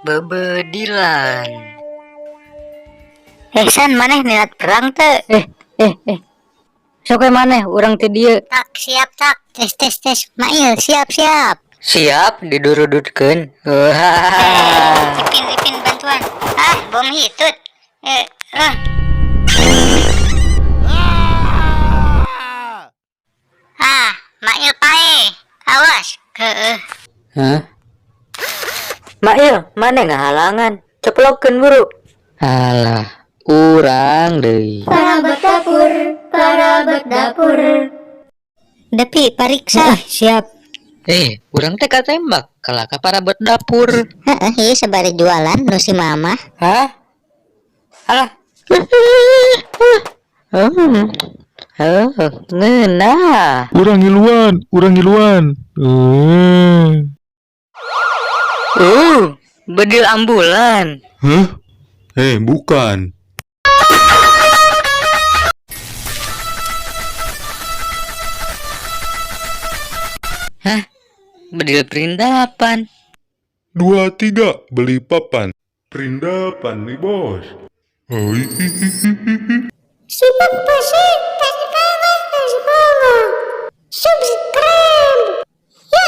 Bebedilan. Eh, San, maneh niat perang teu? Eh, eh, eh. Sok we maneh, urang teu dieu. Tak, siap tak. Tes, tes, tes. Mail, siap, siap. Siap didurudutkeun. Eh, Ipin, Ipin, bantuan. Ah, bom hitut. Eh, ah. Ah, Mail paeh. Awas. Heeh. Hah? Mail, maneh ngahalangan? Ceplokeun buru. Alah, urang deui. Perabot dapur, perabot dapur. Depi, pariksa. Eh, siap. Eh, urang teh katembak kalah ka parabot dapur. Heeh, ieu sabari jualan nu si mama. Hah? Alah. Oh, ngeunah. Urang ngiluan, urang ngiluan. Eh. Bedil ambulan. Hah? Eh, bukan. Hah? Bedil perindapan. 2 3 beli papan. Perindapan nih, Bos. Oh, Subscribe. Ya.